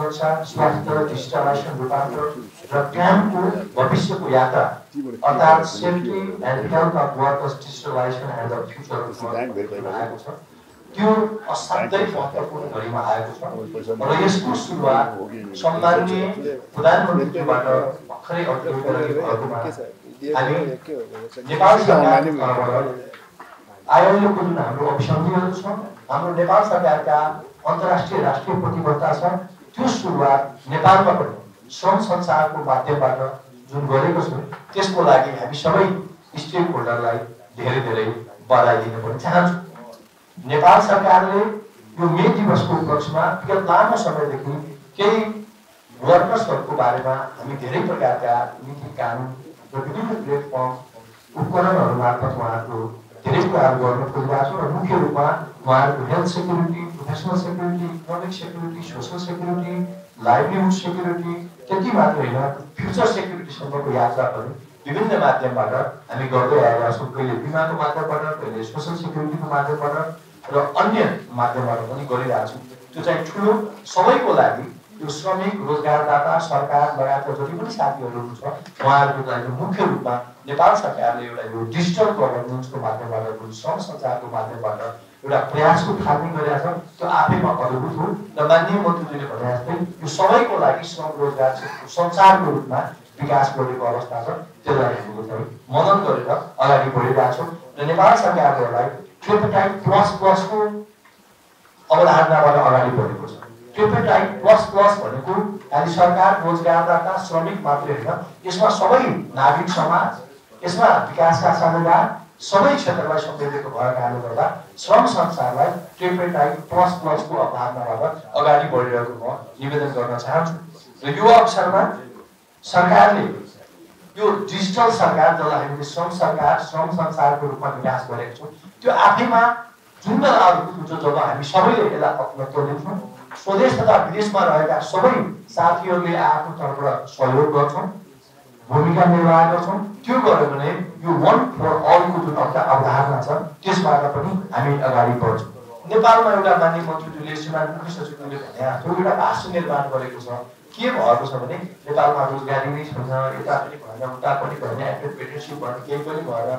सुरक्षा, स्वास्थ्य, डिजिटलाइजेसन, रूपान्तरण र कामको भविष्यको यात्रा अर्थात् safety and health of workers, digitalisation and the future आएको छ। त्यो असाध्यै महत्त्वपूर्ण घडीमा आएको छ र यसको सुरुवात सम्माननीय प्रधानमन्त्रीबाट भर्खरै अघि गरेकोमा हामी नेपाल सरकारबाट आयोगको जुन हाम्रो अभिसन्धिहरू छ, हाम्रो नेपाल सरकारका अन्तर्राष्ट्रिय राष्ट्रिय प्रतिबद्धता छ, त्यो सुरुवात नेपालमा पनि श्रम संसारको माध्यमबाट जुन गरेको छ, त्यसको लागि हामी सबै स्टेक होल्डरलाई धेरै धेरै बधाई दिन पनि चाहन्छु। नेपाल सरकारले यो मे दिवसको उपलक्ष्यमा विगत लामो समयदेखि केही वर्कर्सहरूको बारेमा हामी धेरै प्रकारका नीति कानुन र विभिन्न प्लेटफर्म उपकरणहरू मार्फत उहाँहरूको धेरै कुराहरू गर्न खोजिरहेको छ र मुख्य रूपमा उहाँहरूको health security, professional security, economic security, social security, livelihood security, त्यति मात्र होइन फ्युचर सेक्युरिटीसम्मको यात्रा पनि विभिन्न माध्यमबाट हामी गर्दै आएका छौँ। कहिले बिमाको माध्यमबाट, कहिले सोसल सेक्युरिटीको माध्यमबाट र अन्य माध्यमबाट पनि गरिरहेका छौँ। त्यो चाहिँ ठुलो सबैको लागि यो श्रमिक, रोजगारदाता, सरकार लगायतका जति पनि साथीहरू हुनुहुन्छ उहाँहरूको लागि मुख्य रूपमा नेपाल सरकारले एउटा यो डिजिटल गभर्नेन्सको माध्यमबाट, जुन श्रम सञ्चारको माध्यमबाट एउटा प्रयासको थालनी गरेका छ, त्यो आफैमा अद्भुत हो। र माननीय मन्त्रीजीले भने जस्तै यो सबैको लागि श्रम रोजगार संसारको रूपमा विकास गरेको अवस्था छ, त्यसलाई हामीले चाहिँ मनन गरेर अगाडि बढिरहेका छौँ र नेपाल सरकारलाई ट्रिपटाइड प्लस प्लसको अवधारणाबाट अगाडि बढेको छ। ट्रिपटाइड प्लस प्लस भनेको खालि सरकार, रोजगारदाता, श्रमिक मात्रै होइन, यसमा सबै नागरिक समाज, यसमा विकासका साझेदार, सबै क्षेत्रलाई समेटेको भएको कारणले गर्दा श्रम संसारलाई ट्रिपटाइड प्लस प्लसको अवधारणाबाट अगाडि बढिरहेको म निवेदन गर्न चाहन्छु। र यो अवसरमा सरकारले यो डिजिटल सरकार, जसलाई हामीले श्रम सरकार, श्रम संसारको रूपमा विकास गरेको छौँ, त्यो आफैमा जुन बेला अद्भुत हुन्छ जब हामी सबैले यसलाई अपनाउन दिन्छौँ। स्वदेश तथा विदेशमा रहेका सबै साथीहरूले आफ्नो तर्फबाट सहयोग गर्छौँ, भूमिका निर्वाह गर्छौँ। त्यो गर्यो भने यो वन फर अलको जुन अवधारणा छ त्यसबाट पनि हामी अगाडि बढ्छौँ। नेपालमा एउटा माननीय मन्त्रीज्यूले, श्रीमान मुख्य सचिवले भने जस्तो एउटा भाष्य निर्माण गरेको छ। के भएको छ भने नेपालमा रोजगारी नै छैन, यता पनि भएन, उता पनि भएन, एन्टरप्रेन्योरसिप भएन, केही पनि भएन,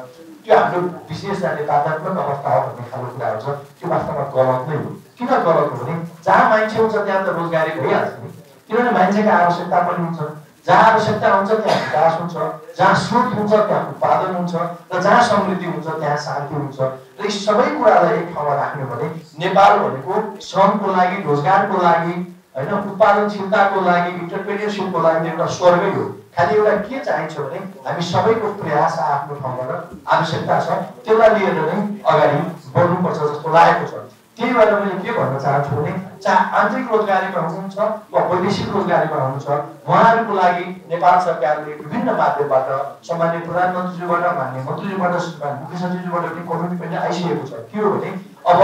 त्यो हाम्रो विशेष नेपातात्मक अवस्था हो भन्ने खालको कुराहरू छ। त्यो वास्तवमा गलत नै हो। किन गलत हो भने जहाँ मान्छे हुन्छ त्यहाँ त रोजगारी भइहाल्छ नि, किनभने मान्छेका आवश्यकता पनि हुन्छ। जहाँ आवश्यकता हुन्छ त्यहाँ विकास हुन्छ, जहाँ स्रोत हुन्छ त्यहाँ उत्पादन हुन्छ, र जहाँ समृद्धि हुन्छ त्यहाँ शान्ति हुन्छ। र यी सबै कुरालाई एक ठाउँमा राख्ने भने नेपाल भनेको श्रमको लागि, रोजगारको लागि होइन, उत्पादनशीलताको लागि, इन्टरप्रेन्योरसिपको लागि एउटा स्वर्गै हो। खालि एउटा के चाहिन्छ भने हामी सबैको प्रयास आफ्नो ठाउँबाट आवश्यकता छ, त्यसलाई लिएर नै अगाडि बढ्नुपर्छ जस्तो लागेको छ। त्यही भएर मैले के भन्न चाहन्छु भने चाहे आन्तरिक रोजगारीमा हुनुहुन्छ वा वैदेशिक रोजगारीमा हुनुहुन्छ, उहाँहरूको लागि नेपाल सरकारले विभिन्न माध्यमबाट सम्माननीय प्रधानमन्त्रीज्यूबाट, माननीय मन्त्रीज्यूबाट, मुख्य सचिवज्यूबाट पनि कमिटी पनि आइसकेको छ। के हो भने अब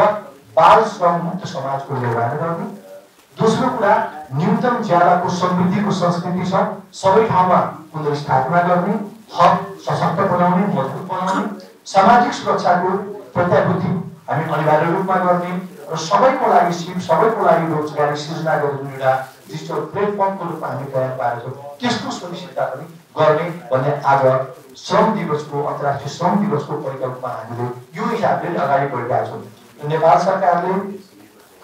बाल श्रम मुक्त समाजको निर्माण गर्ने, दोस्रो कुरा न्यूनतम ज्यादाको समृद्धिको संस्कृति छ, सबै ठाउँमा पुनर्स्थापना गर्ने, हक सशक्त बनाउने, मजबुत बनाउने, सामाजिक सुरक्षाको प्रत्याभूति हामी अनिवार्य रूपमा गर्ने र सबैको लागि सिप, सबैको लागि रोजगारी सृजना गर्ने एउटा डिजिटल प्लेटफर्मको रूपमा हामी तयार पारेका छौँ, त्यसको सुनिश्चितता पनि गर्ने भन्ने आज श्रम दिवसको, अन्तर्राष्ट्रिय श्रम दिवसको परिकल्पना हामीले यो हिसाबले अगाडि बढिरहेका छौँ। नेपाल सरकारले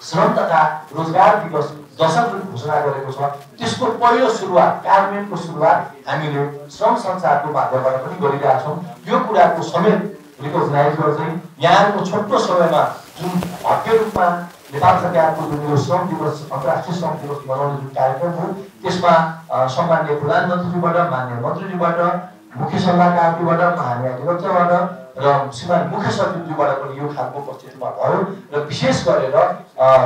श्रम तथा रोजगार दिवस दशक जुन घोषणा गरेको छ, त्यसको पहिलो सुरुवात, कार्यान्वयनको सुरुवात हामीले श्रम संसारको माध्यमबाट पनि गरिरहेका छौँ। यो कुराको समेत रिकग्नाइज गर्दै यहाँको छोटो समयमा जुन भव्य रूपमा नेपाल सरकारको जुन यो श्रम दिवस, अन्तर्राष्ट्रिय श्रम दिवस मनाउने जुन कार्यक्रम हो, त्यसमा सम्माननीय प्रधानमन्त्रीज्यूबाट, माननीय मन्त्रीज्यूबाट, मुख्य सल्लाहकारज्यूबाट, महान्याय अधिवक्ताबाट र श्रीमान मुख्य सचिवज्यूबाट पनि यो खालको उपस्थितिमा भयो र विशेष गरेर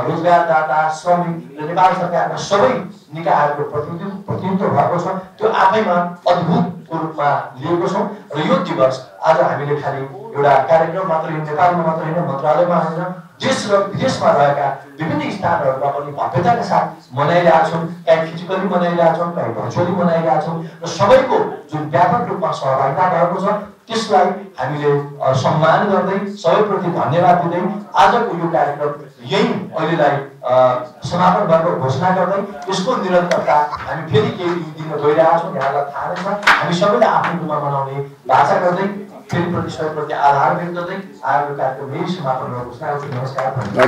रोजगारदाता, श्रमिक र नेपाल सरकारका सबै निकायहरूको प्रतिनिधित्व भएको छ। त्यो आफैमा अद्भुतको रूपमा लिएको छौँ र यो दिवस आज हामीले खालि एउटा कार्यक्रम मात्र नेपालमा मात्र होइन, मन्त्रालयमा होइन, देश र विदेशमा रहेका विभिन्न स्थानहरूमा पनि भव्यताका साथ मनाइरहेका छौँ। कहीँ फिजिकली मनाइरहेका छौँ, कहीँ भर्चुअली मनाइरहेका छौँ र सबैको जुन व्यापक रूपमा सहभागिता भएको छ त्यसलाई हामीले सम्मान गर्दै सबैप्रति धन्यवाद दिँदै आजको यो कार्यक्रम यही अहिलेलाई समापन भएको घोषणा गर्दै यसको निरन्तरता हामी फेरि केही दिन गइरहेका छौँ। यहाँलाई थाहा नै छ, हामी सबैले आफ्नो रूपमा मनाउने बाचा गर्दै फेरि सबैप्रति आभार व्यक्त गर्दै आजको कार्यक्रम यही समापन भएको घोषणा गर्छु। नमस्कार।